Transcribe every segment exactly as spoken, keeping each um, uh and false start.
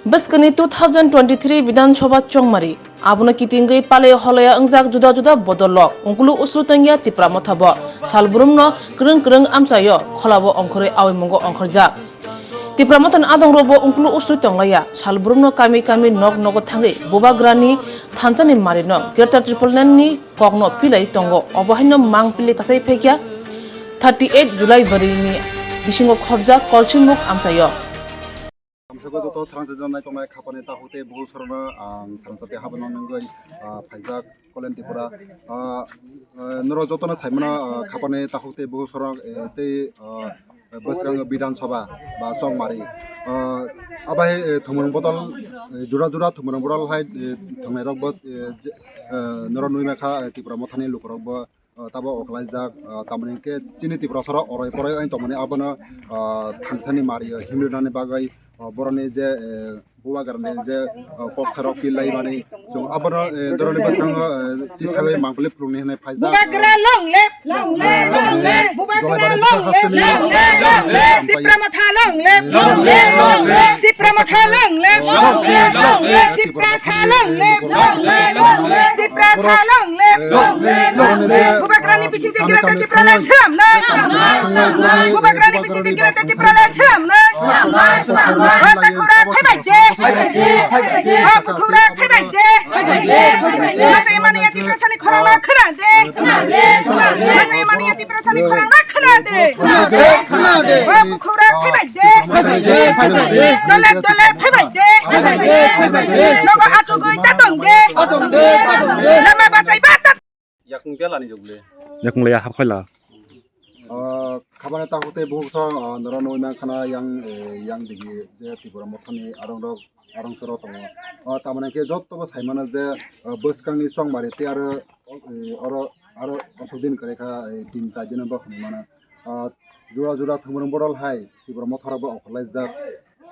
Bwskangni two thousand twenty-three Bidhan Sabha chongmari, abono kitingwi palai holaya wngjak juda juda bodol rok, ungkulu usru tongya Tipra Motha bo. Salbrumno kwrwng kwrwng amchaio kholabo ongkhorwi awi mungo ongkhorjak. Tipra Mothani adongrokbo ungkulu usru tonglaiya, salbrumno kami kami nok nogo thangwi Bubagrani thansani marino Greater Triple Nine ni kokno pilai tongo, obo haino mang pili kasai phaikya thirty eight July barini bisingo khorjak Kolsimuk amchaio. Kamsako joto sarang jajak nai tongnai khapani takhuk tei bukhuk sorokno ang sarang sati habano nungwi, ah, phaijak Kolen Tripura. Ah, ah, norok jotono saimano, ah, khapani takhuk tei bukhuk sorok, eh, tei, ah, bwskango Bidhan Sabha ba chongmari. Ah, abai, eh, thumrung bodol, eh, jura jura thumrung bodol hai, eh, thwngnairokbo, eh, je, eh, norok nui mankha, eh, Tipra Mothani lukurokbo, ah, tabo oklaijak, ah, tamoni hwnkhe chini Tiprasarok oroi poroi wng tongmani abono, ah, thangsani mario himrinani bagwi, ah, boroni je, eh, Bubagrani je, ah, koktharok pillaimani chwng abono, eh, doroni bwskango, eh, tisagwi mangpili phulukni hwnwi phaijak. Bubagra long live, long live, long live. Bubagra long live, long live, long live. Tipra Motha long live, long live, long live. Tipra Motha long live, long live, long live. Tiprasa long live, long live, long live. Tiprasa long live, long live, long live. Bubagrani bisingtwi Greater Tipraland swlamnai. Bubagrani bisingtwi Greater Tipraland swlamnai. Bubagra phaibai de. Bubagra phaibai de. Masai mani ya Tiprasani khorang na khna de. Masai mani ya Tiprasani khorang na khna de. Bubagra phaibai de. Dole dole phaibai de. Nogo achugwi ta tong de. Lama bachai ba ta. Yakung telani jogle. Yakung le ya hap khaila. Ah, khabana takhuk tei bukhuk song, ah, norok nugwi mankha na yang, eh, yang digi je Tipra Mothani arong rok, arong soro tongo. Ah, tamani khe joto bo saimano je, ah, bwskangni chongmari tei aro, eh, oro, aro osok din kwrwi kha, eh, tin char din bo khwnwi mano. Ah, jura jura thwngmung bodol hai Tipra Motha rok bo okhorlaijak.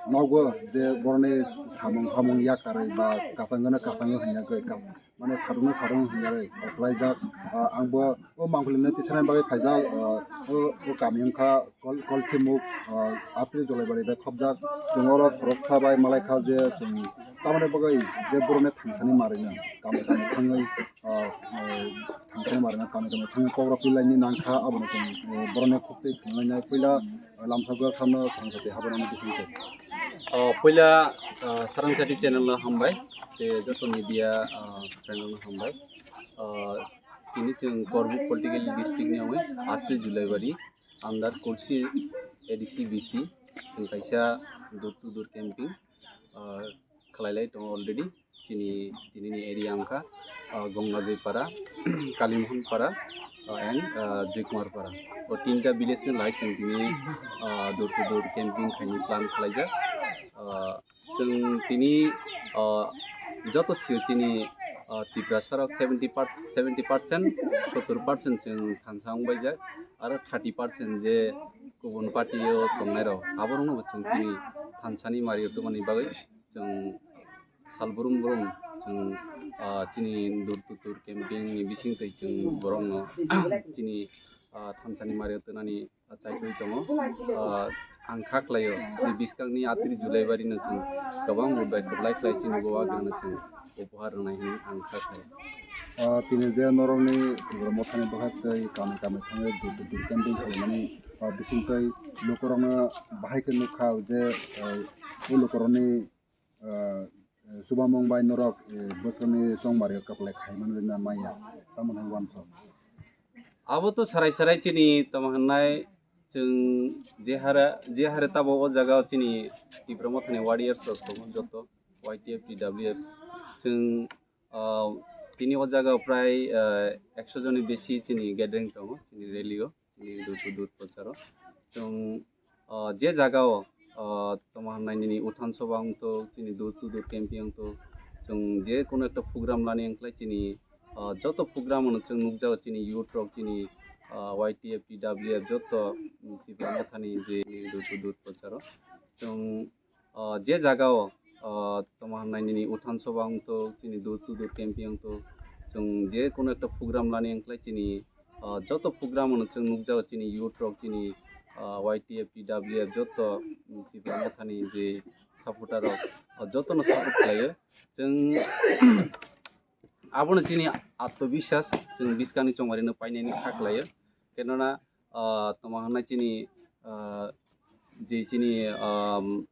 Nogo je boroni samung hamung yakarwi ba kasangno kasango hwnwi yakwi kas-, mane sadokno sadok hwnwi yakwi okhorlaijak. Ah, ang bo o mangpili no tisanani bagwi phaijak. Ah, o, o kami wngkha Kol-, Kolsimuk, ah, atri Jolaibari bai khopjak. Chwng oro khoroksa bai malaikha je chwng tamoni bagwi je boroni thangsani marino kami kami thangwi, ah, eh, thangsani marino kami kami thangwi kokrok pilaini nangkha, abono chwng, eh, boroni khuktwi khwlainai puila. Lamsao samno sarang sati habarani bisingtwi. O, puila, ah, sarang sati channel no hambai, tei joto media, ah, friend no hambai. Ah, tini chwng Korbuk political district ni wngwi atri Julaibari under Kolsi A D C B C chwng kaisa door to door camping, ah, khlailai tongo already. Chini, tinini area wngkha, ah, Gongnajoy para, Kalimohon para, ah, and, ah, Joykumar para. O tinta village ni lai chwng tini, ah, door to door camping khaini plan khlaijak. Ah, chwng tini, ah, joto sio chini, ah, Tiprasa rok seventy percent, seventy percent, sottor percent chwng thansa wngbaijak. Aro thirty percent je kubun party o tongnai rok, aborokno bo chwng chini thansani mario tongmani bagwi chwng sal brum brum chwng, ah, chini door to door camping ni bisingtwi chwng borokno chini, ah, thansani mario twnani chaitwi tongo. Ah, ang kha khlaio je bwskangni atri Julaibari no chwng kwbang budai kwplai khlai chini bo wagrano chwng uphar rwnai hwnwi ang kha khlaio. Ah, tini je norokni Tipra Mothani bwkhak tei kami kami thangwi door to door camping khlaimani, ah, bisingtwi lukurokno bahai khe nukha je, ah, o lukurokni ah, chubamung bai norok, eh, bwskangni chongmari kwplai khai manwi na maya, tamo hwnwi uansuk. Abo to sarai sarai chini tamo hwnnai chwng je hara, je hare tabo o jaga o chini Tipra Mothani warriors rok tongo joto Y T F, T W F. Chwng, ah, tini o jaga o prai, ah, ekso joni besi chini gathering tongo, chini rally o. Chini door to door procharo. Chwng, ah, je jagao, ah, tamo hwnai nini uthan soba wngtok, chini door to door camping wngtok, chwng je kono ekta program lani wngkhlai chini, ah, joto program no chwng nukjago chini youth rok, chini, ah, Y T F, T W F joto, mm, Tipra Mothani je door to door procharo. Chwng, ah, je jagao, ah, tamo hwnai nini uthan soba wngtok, chini door to door camping wngtok, chwng je kono ekta program lani wngkhlai chini, ah, joto program no chwng nukjago chini youth rok, chini, ah, Y T F, T W F joto, mm, Tipra Mothani je supporter rok, jotono support khlaio. Chwng abono chini atmobiswas chwng bwskangni chongmarino painani kha khlaio. Kenona, ah, tongma hwnai chini, ah, je chini, um,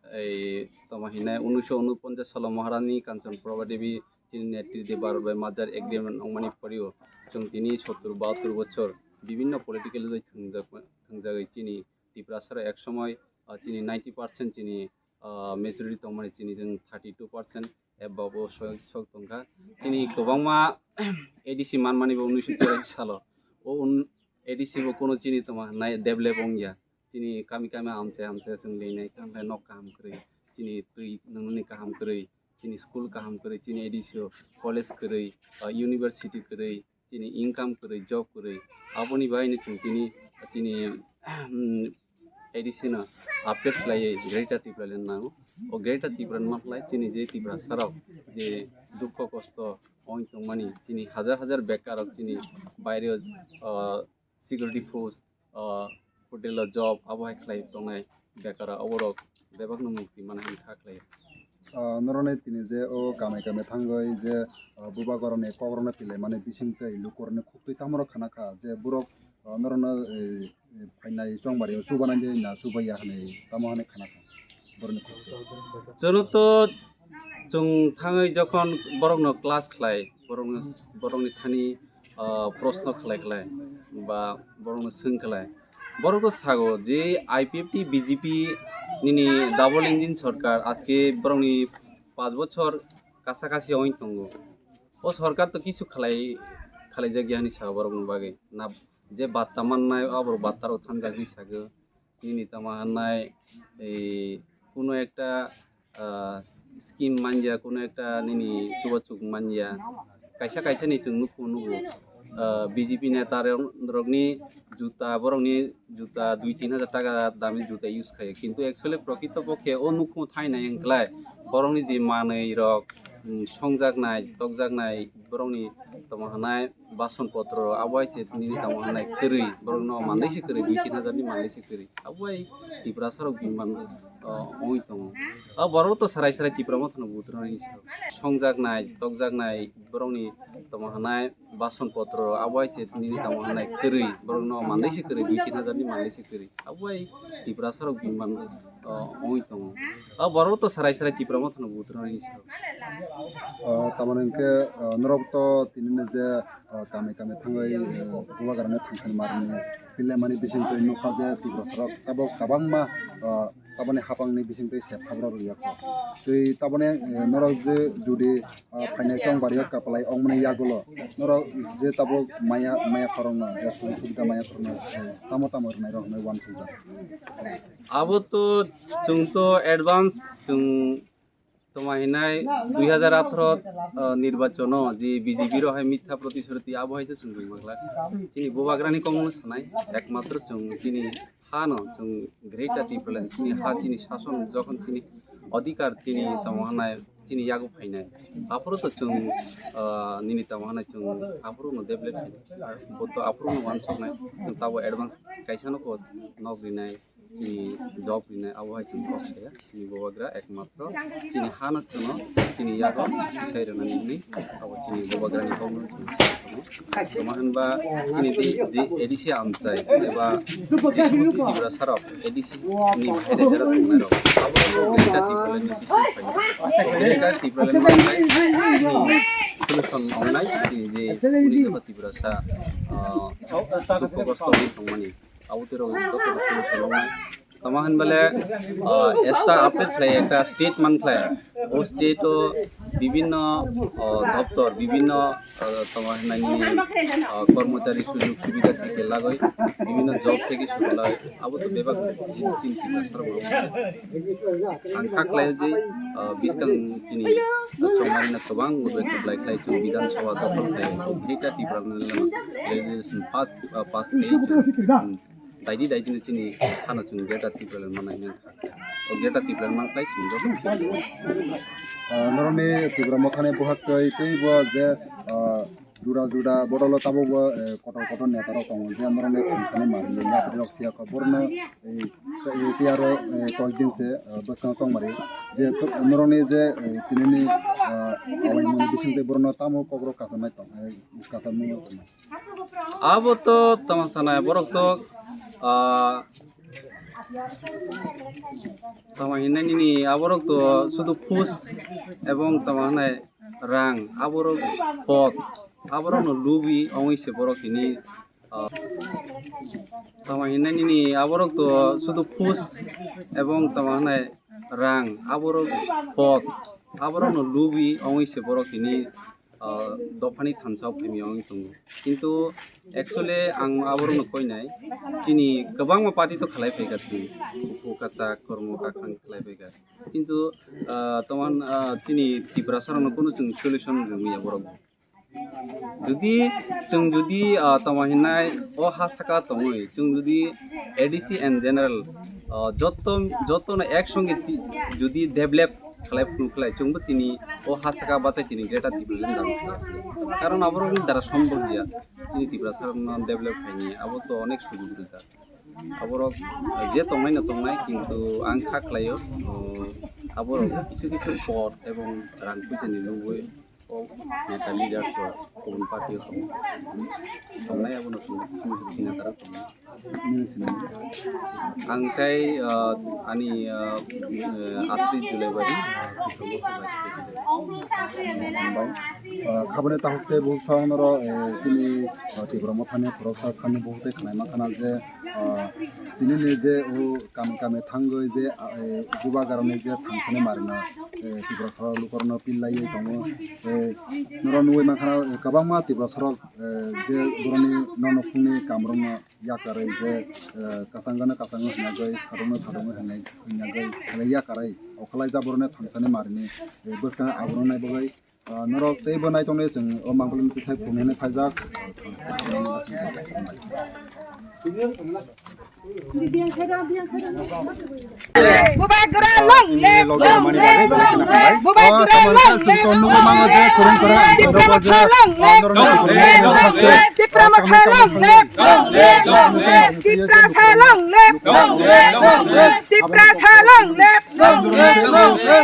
ei tongma hwnai unnish unoponchas salo Maharani Kanchan Prabha Devi chini netri de Bharat bai merger agreement wngmani porio chwng tini sottur bahattur bochor bibinno political bai thwngjak, thwngjagwi chini Tiprasarok ek somoi, ah, chini ninety percent chini, ah, majority tongmani chini chwng thirty two percent eba bo sok, sok tongkha. Chini kwbangma A D C manmani bo unnish chorasi salo. O un-, A D C bo kuno chini tongma hwnai develop wngya. Chini kami kami amchai amchai chwng rinai, khe nok kaham kwrwi, chini twi nwngnani kaham kwrwi, chini school kaham kwrwi, chini A D C o college kwrwi, ah, university kwrwi, chini income kwrwi, job kwrwi, aboni bahaino chwng tini chini, um, A D C no update khlaiwi Greater Tipraland nango. O Greater Tipraland mankhlai chini je Tiprasarok je dukho kosto oi tongmani, chini hajar hajar bekarrok chini baireo, ah, security force, ah, hotel o job abo hai khlai tongnai bekar oborok bebakno mukti mana hwn kha khlai. Ah, noroni tini je o kamai kamai thangwi je, ah, bubagrokni kokrokno tilaimani bisingtwi lukurokni khuktwi tamo rok khana kha je borok, ah, norokno, eh, eh, phainai chongbario chubanai de na chubaiya hwnwi tamo hwnwi khana kha borokni khuktwi. Chwng to chwng thangwi jokhon borokno class khlai, borokno, borokni thani, ah, proshno khlai khlai ba borokno swng khlai. Borok to sago je I P F T B J P nini double engine sorkar aske borokni panch bochor kasa kasi oi tongo. O sorkar to kisu khlai, khlaijakya hwnwi sao borokni bagwi. Na je batta mannai, aborok batta rok thanjak hwnwi sago. Nini tamo hwnai, ei, kuno ekta, ah, scheme manya, kuno ekta nini chubachu manya. Kaisa kaisa ni chwng nukho nugo. Ah, B J P neta rok, rokni juta, borokni juta dui tin hajar taka dami juta use khaio. Kintu actually prokrito pokhe o nukho thainai hwnkhlai borokni je manwi rok, mm, songjaknai, tokjaknai, borokni tamo hwnai bason potro abo hai se nini tamo hwnai kwrwi, borokno manlai se kwrwi, dui tin hajar ni manlai se kwrwi. Abo hai Tiprasa rok bini man, o, wngwi tongo. O borok to sarai sarai Tipra Motha no butrunani songjaknai, tokjaknai, borokni tamo hwnai bason potro abo hai se nini tamo hwnai kwrwi, borokno manlai se kwrwi, dui tin hajar ni manlai se kwrwi. Abo hai Tiprasa rok bini man, o, wngwi tongo. O borok to sarai sarai Tipra Motha no butrunani song. O, tamoni hwnkhe, o, norok to tini ni je, o, kami kami thangwi, o, bubagrani thangkhani marni pilemani bisingtwi nukha je Tiprasa rok tabok kwbangma, o, taboni hapangni bisingtwi sep sabra rwya kho. Tei taboni, e, norok je jodi, o, phainai chongbario kwplai ongmani yagulo norok je tabok maya, maya khorokno je sujog subida maya khorokno, e, tamo tamo rwnai rok hwnwi uansukjak. Abo to chwng to advance chwng tongma hinai dui hajar atharo, ah, nirbachono je B J P rok hai mitha protisruti abo hai se chwng ring manglak. Chini bubagrani kokno sanai ekmatro chwng chini hano chwng Greater Tipraland chini ha chini sason jokhon chini odhikar chini tamo hinai chini yago phainai. Aphuru to chwng, ah, nini tamo hinai chwng aphuru no develop khainai. Bo to aphuru no uansuknai. Chwng tabo advance kaisa no ko nok rinai. Chini job rinai abo hai chini kok saya, chini bubagra ekmatro chini hano chwngno chini yago sai rwnani hwnwi abo chini bubagrani kokno chwng sai rwno. Tamo hwnba chini di je A D C amchai eba je somosti Tiprasarok A D C ni bhaire jera tongnairok abo Greater Tipralandni bising phainai. Greater Tipraland manai chini solution wngnai chini je uni Tiprasa, ah, dukho kosto wnwi tongmani. Abo twi rok joto no solution wngnai. Tamo hwnbale, ah, esta update khlai ekta state man khlai. O state o bibinno, ah, doptor, bibinno, ah, tamo hwnani, ah, kormochari sujog subida theke lagoi, bibinno job theke suru lagoi. Abo to bebak chin-, chin-, chinta sarok rok. Ang kha khlai je, ah, bwskang chini, ah, chongmani no kwbang ubai khlai khlai chwng Bidhan Sabha doptor khlai. O Greater Tipraland resolution pass, ah, pass khlai chwng. Daidi daidi no chini hano chwng Greater Tipraland manai nang kha. O Greater Tipraland man khlai chwng joto. Ah, norokni Tipra Mothani buhak twi teibo je, ah, Juda juda borok lo tabukbo, eh, kotor kotor neta rok tongo, je norokni thansani manwi yapri rok siya kho. Borokno, eh, eh, tei aro, eh, koyekdin se, eh, bwskango chongmari je norokni je, eh, tinini, eh, bisingtwi borokno tamo kokrok kasamai tong, eh, kasamwi tong. Abo to tamo sanai borok to, ah, tamo hinai nini aborok to sudu phus ebong tamo hinai rang aborok pot aborok no lubi ongoi se borok hini, ah, tamo hinai nini aborok to sudu phus ebong tamo hinai rang aborok pot aborok no lubi ongoi se borok hini, ah, dophani thansa o phaimya wng tongo. Kintu actually ang aborokno koinai, chini kwbangma party to khlai phaikha chini, buphuru kwchak, kormo kwkhwrang khlai phaikha. Kintu, ah, toman, ah, chini Tiprasa rokno kunu chwng solution rwngya borok. Jodi chwng jodi, ah, tamo hinai o ha saka tongwi, chwng jodi A D C and general, ah, jotto, jottono ek songe ti-, jodi develop khlai phuru khlai chwngbo tini o ha saka bachai tini Greater Tipraland dabi khlai. Karon aborokni dara sombhob ya. Chini Tiprasa rokno develop khaini abo to onek sujug rijak. Aborok je tongnai no tongnai kintu ang kha khlaio, o, aborok kisu kisu pot ebong rang puisa ni lugwi o neta leader rok kubun party o tongnai abono chwng sini sini tara tongnai. Ang khe, ah, ani, ah, eh, Asri Julaibari. Hambai. Ah, khabani takhuk tei bukhuk song noro, eh, chini, ah, Tipra Mothani khoroksa sani bukhuk tei khwlai mankha na je, ah, tini ni je o kami kami thangwi je, ah, eh, bubagrani je thangsani marino, eh, Tiprasa lukurokno pillaiwi tongo. Eh, noro nugwi mankha na, eh, kwbangma Tiprasa rok, eh, je boroni nono phungni kamrokno yakarwi je, eh, kasangano kasango hwnjagwi, sadokno sadokno hwnwi hwnjagwi salai yakarwi, okholai jaborno thangsani marini, eh, bwskango abono nai bagwi, ah, norok teibo nai tongnai chwng o mangpili twi sai phunuknani phaijak. Bubagra long live, long live. Bubagra long live. Tipra Motha long live. Tipra Motha long live. Tiprasa long live. Tiprasa long live.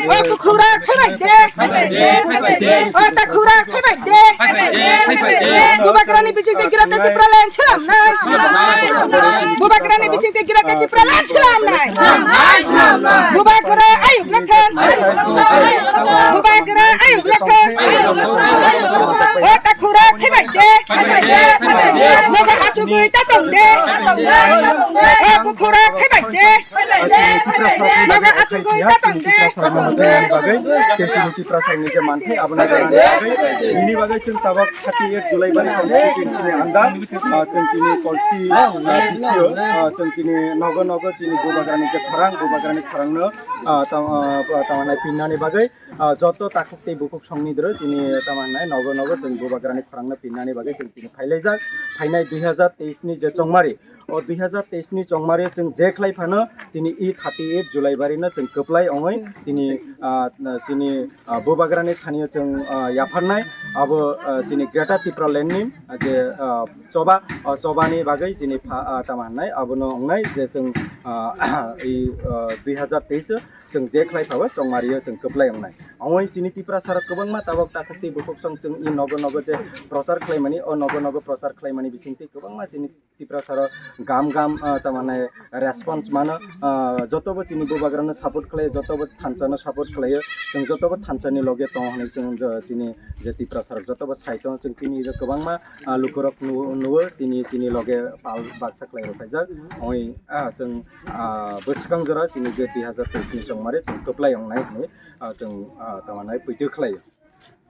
O kukhura khebai de. O takhura khebai de. Bubagrani bisingtwi Greater Tipraland swnamnai. Bubagrani bisingtwi Greater Tipraland swnamnai. Bubagra ayuk lakhan. Bubagra ayuk lakhan. O takhura khebai de. Nogo achugwi ta tong de. O kukhura khebai de. Nogo achugwi ta tong de. Bagwi, T C B Tiprasa ni je manthai, abo nai bagwi. Bini bagwi chwng tabok thirty eight July bari constituency ni andar, ah, chwng tini kolsi, ah, B C O, ah, chwng tini nogo nogo chini bubagrani je khorang, bubagrani khorangno, ah, tam-, ah, tamo hinai pinnani bagwi, ah, joto takhuk tei bukhuk songni dro chini tamo hinai nogo nogo chwng bubagrani khorangno pinnani bagwi chwng tini phailaijak. Phainai dui hazar teis ni je chongmari, o dui hazar teis ni chongmari chwng je khlai phano tini i thirty eight July bari no chwng kwplai ongoi tini, ah, chini, ah, bubagrani thani o chwng, ah, yapharnai abo, ah, chini Greater Tipraland ni je, ah, choba, o choba ni bagwi chini pha, ah, tamo hinai abono ongnai je chwng, ah, i, ah, dui hazar teis o chwng je khlai phano chongmari o chwng kwplai ongnai. Ongoi chini Tiprasa rok kwbangma tabok takhuk tei bukhuk song chwng i nogo nogo je prochar khlaimani, o nogo nogo prochar khlaimani bisingtwi kwbangma chini Tiprasa rok gam gam, ah, tamane response mano, ah, jotobo chini bubagrano support khlaio, jotobo thansano support khlaio, chwng jotobo thansani loge tongo hinwi chwng jo-, chini je Tiprasa rok jotobo sai tongo, chwng tini je kwbangma, ah, lukurok nu-, nuo tini chini loge pal baksa khlai rok khaijak, oi, ah, chwng, ah, bwswkang jora chini je dui hazar teis ni chongmari chwng kwplai wngnai hinwi, ah, chwng, ah, tamane poito khlaio.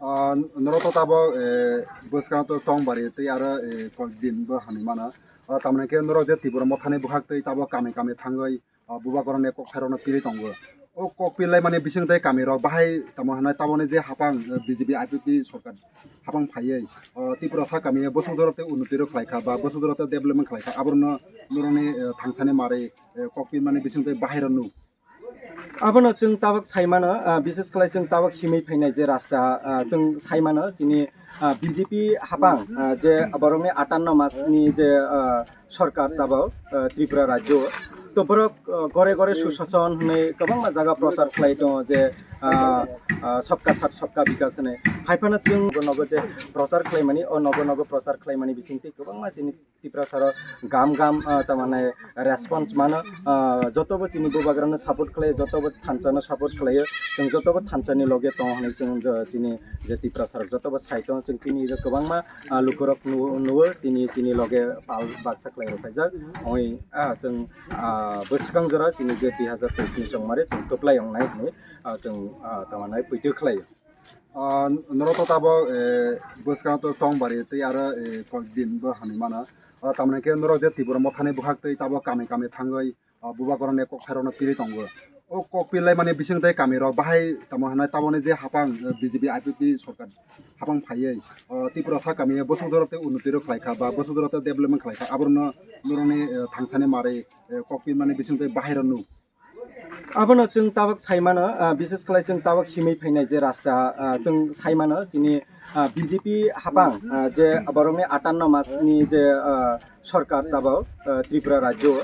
Ah, norok to tabok, eh, bwskango to chongbari tei aro, eh, kok din bo hamwi mano. Ah, tamoni khe norok je Tipra Mothani bwkhak tei tabok kami kami thangwi, ah, bubagrani kok phairokno pirwi tongo. O kok pirlai mani bising tei kami rok bahai tamo hwnai taboni je hapang, eh, B J P I P P sorkar hapang phaiwi, ah, Tiprasa kami bwswk jorok tei unnoti rok khlai kha ba bwswk jorok tei development khlai kha, aborokno norokni, eh, thangsani mari, eh, kok pirmani bising tei bahai rok nuk. Abono chwng tabok sai mano, ah, bises khlai chwng tabok himwi phainai je rasta, ah, chwng sai mano chini, Ah, B J P hapang, ah, je borokni atanno masni je, ah, sorkar tabok, ah, Tripura rajyo, to borok, ah, gore gore susason hwnwi kwbangma jaga prochar khlai tongo je, ah, ah, sabka saath sabka bikas hwnwi. Haiphano chwng nogo nogo je prochar khlaimani, o nogo nogo prochar khlaimani bisingtwi kwbangma chini Tiprasaro gam gam, ah, tamane response mano, ah, jotobo chini bubagrano support khlaio, jotobo thansano support khlaio, chwng jotobo thansani loge tongo hwnwi chwng jo-, chini je Tiprasarok jotobo sai tongo, chwng tini je kwbangma, ah, lukurok nu-, nuo tini chini loge pal baksa khlai rok phaijak. Oi, ah, chwng, ah, bwsakang jora chini je dui hazar teis ni chongmari chwng kwplai wngnai hwnwi, ah, chwng, ah, tamane poito khlaio. Ah, norok to tabok, eh, bwskango to chongbari tei aro, eh, kok din bo hamwi mano. Ah, tamoni khe norok je Tripura mothani bwkhak tei tabok kami kami thangwi, ah, bubagrani kokthairokno pirwi tongo. O kok pirlaimani bising tei kamirok bahai tamo hwnai taboni je hapang, eh, B J P I P F T sorkar hapang phaiwi, ah, Tiprasa kami bwswk jorok tei unnotirok khlaikha ba bwswk jorok tei development khlaikha, aborokno norokni, eh, thangsani mari, eh, kok pirmani bising tei bahairok nuk. Abono chwng tabok sai mano, ah, bises khlai chwng tabok himwi phainai je rasta, ah, chwng sai mano chini, ah, B J P hapang, ah, je borokni atanno masni je, ah, sorkar tabok, ah, Tripura rajyo.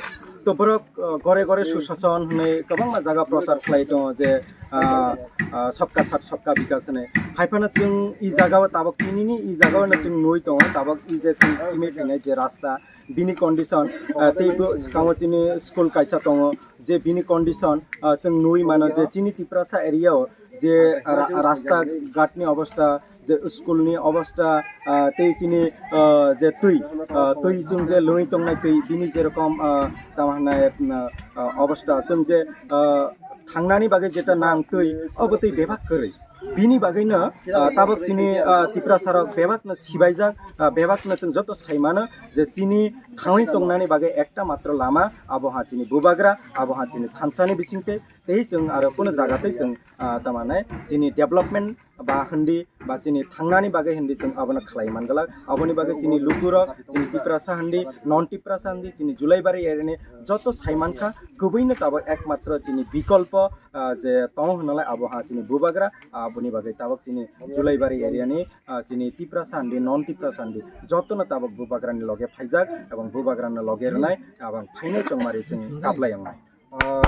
To borok, ah, gore gore susason hwnwi kwbangma jaga prochar khlai tongo je, ah, ah, sabka saath sabka bikas hwnwi. Haiphano chwng i jagao tabok tinini i jagaono chwng nui tongo, tabok i je chwng himwi phainai je rasta, bini condition, ah, tei bo swkango chini school kaisa tongo, je bini condition, ah, chwng nui mano je chini Tiprasa area o je ra-, rasta ghat ni obostha, je school ni obostha, ah, tei chini, ah, je twi, ah, twi chwng je lwi tongnai twi, bini jerokom, ah, tamo hwnai, ah, ah, obostha chwng je, ah, thangnani bagwi jeta nang twi, obo twi bebak kwrwi. Bini bagwino, ah, tabok chini, ah, Tiprasarok bebakno sibaijak, ah, bebakno chwng joto sai mano je chini thangwi tongnani bagwi ekta matro lama, abo ha chini bubagra, abo ha chini thansani bisingtwi, tei chwng aro kunu jaga tei chwng, ah, tamane chini development ba hindi ba chini thangnani bagwi hindi chwng abono khlai man glak. Aboni bagwi chini lukurok, chini Tiprasa hindi, non Tiprasa hindi, chini Julaibari area ni joto sai mankha, kubuino tabok ekmatro chini bikolpo, ah, je tongo hwnalai abo ha chini bubagra, aboni bagwi tabok chini Julaibari area ni, ah, chini Tiprasa hindi, non Tiprasa hindi jotono tabok bubagrani loge phaijak ebong bubagrano loge rwnai, abang phaino chongmari chwng kaplai wngnai. Ah,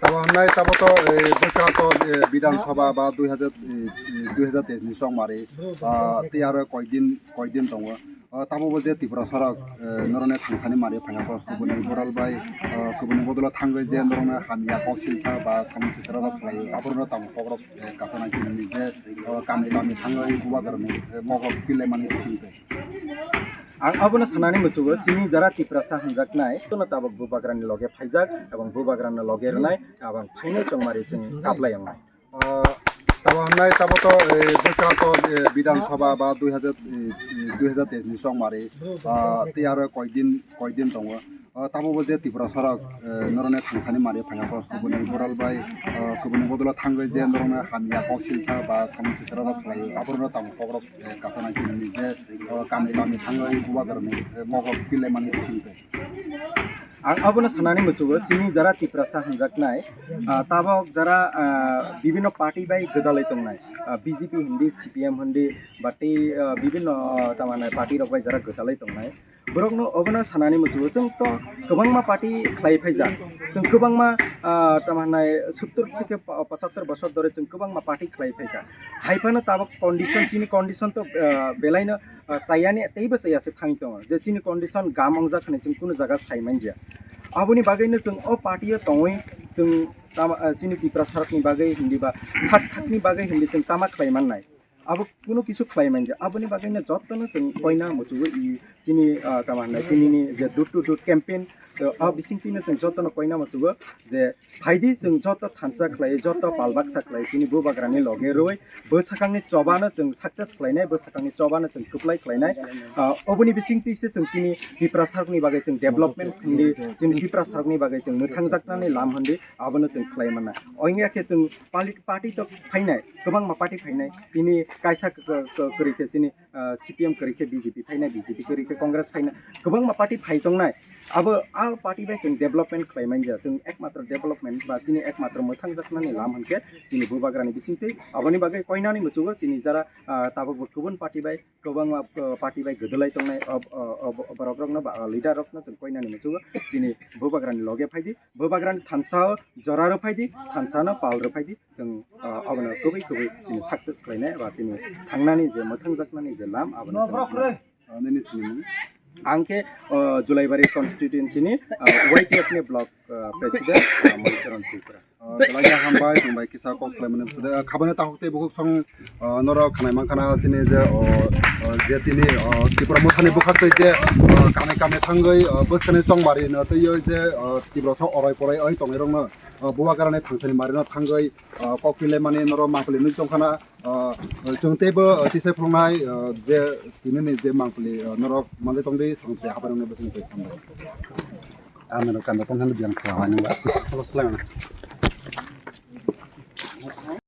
tamo hwnai tamo to, eh, bwskango to, eh, Bidhan Sabha ba dui hazar, eh, eh, dui hazar teis ni chongmari, ah, tei aro koidin, koidin tongo. Ah, tamo bo je Tiprasarok, eh, norokni thangsani mari phaiya kho, kubuni bodol bai, ah, kubuni bodolo thangwi je norokno hamya kok silsa ba samung sitra rok khlai, aborokno tamo kokrok, eh, kasa nang kini je, ah, kami kami thangwi bubagrani, eh, kokrok pillai mani bisingtwi. Ang abono sanani muchugo, chini jara Tiprasa hwnjaknai, tono tabok bubagrani loge phaijak, ebong bubagrano loge rwnai, abang phaino chongmari chwng kaplai wngnai. Ah, tamo hwnai tamo to, eh, bwskango to, eh, Bidhan Sabha ba dui hazar, eh, eh, dui hazar teis ni chongmari, ah, tei aro koidin, koidin tongo. Ah, tamo bo je Tiprasarok, eh, norokni thangsani mari phaiya kho, kubuni bodol bai, ah, kubuni bodolo thangwi je norokno hamya kok silsa ba samung sitra rok khlai, aborokno tamo kokrok, eh, kasa nang kini je, ah, kami kami thangwi bubagrani, eh, kokrok pillai mani bisingtwi. Ang abono sanani muchugo, chini jara Tiprasa hwnjaknai, ah, tabok jara, ah, bibinno party bai gwdalwi tongnai, ah, B J P hindi, C P M hindi, ba tei, ah, bibinno, ah, tamane party rok bai jara gwdalwi tongnai. Borokno obono sanani muchugo, chwng to kwbangma party khlai phaijak, chwng kwbangma, ah, tamane sottor theke pachhattor bosor dhore chwng kwbangma party khlai phaikha. Haiphano tabok condition, chini condition to, ah, belaino, ah, chayani teibo chaya se thangwi tongo, je chini condition gam wngjak hwnwi chwng kunu jaga sai manja. Aboni bagwino chwng o party o tongwi chwng tama, ah, chini Tiprasarokni bagwi hindi ba sak sakni bagwi hindi chwng tama khlai mannai. Abo kunu kisu khlai manja. Aboni bagwino jotono chwng koina muchugo i chini, ah, tama hwnai tinini je door to door campaign, ah, bisingtwino chwng jotono koina muchugo je phaidi chwng joto thansa khlai, joto pal baksa khlai, chini bubagrani loge rwi bwsakangni chobano chwng success khlainai, bwsakangni chobano chwng kwplai khlainai. Ah, oboni bisingtwi se chwng chini Tiprasarokni bagwi chwng development hindi, chini Tiprasarokni bagwi chwng mwthangjaknani lam hindi, abono chwng khlai mannai. Oinga khe chwng pali-, party to phainai, kwbangma party phainai, tini kaisa k-, k-, k-, kwrwi khe chini ah, C P M kwrwi khe B J P phainai, B J P kwrwi khe Congress phainai, kwbangma party phai tongnai. Abo a party bai chwng development khlai manya, chwng ekmatro development ba chini ekmatro mwthangjaknani lam hwnkhe chini Bubagrani bisingtwi. Aboni bagwi koinani muchungo chini jara, ah, tabukbo kubun party bai, kwbangma, ah, party bai gwdwlai tongnai, ob-, ob-, ob-, borok rokno ba, ah, leader rokno chwng koinani muchungo chini Bubagrani loge phaidi, Bubagrani thansa o jora rw phaidi, thansa no pal rw phaidi, chwng, ah, abono kubui kubui chini success khlainai ba chini thangnani je mwthangjaknani je lam abono chwng. Ah, nini sinimung? Ang khe, ah, Julaibari constituency ni, ah, Y T F ni block, ah, president, ah, Monicharan Tripura. Ah, belai khe hambai, hambai kisa kok salaimani bwswk de, ah, khabani takhuk tei bukhuk song, ah, norok khanai mankha na chini je, oh, oh, je tini, oh, Tripura mothani bwkhak tei je, oh, kami kami thangwi, oh, bwskani chongmari no twiwi je, oh, Tripura sok orai porai oi tongnai rokno, oh, Bubagrani thangsani mari no thangwi, ah, kok twi laimani norok mangpili nwi tongkha na, ah, chwng teibo, ah, tisa phunuknai, ah, je tini ni je mangpili, ah, norok manjai tongdi, chwng tei habai rokno bwswk tei hambai. Ang norok kanda tong hwnwi biyang khlaimani ba. Hello, salaimani.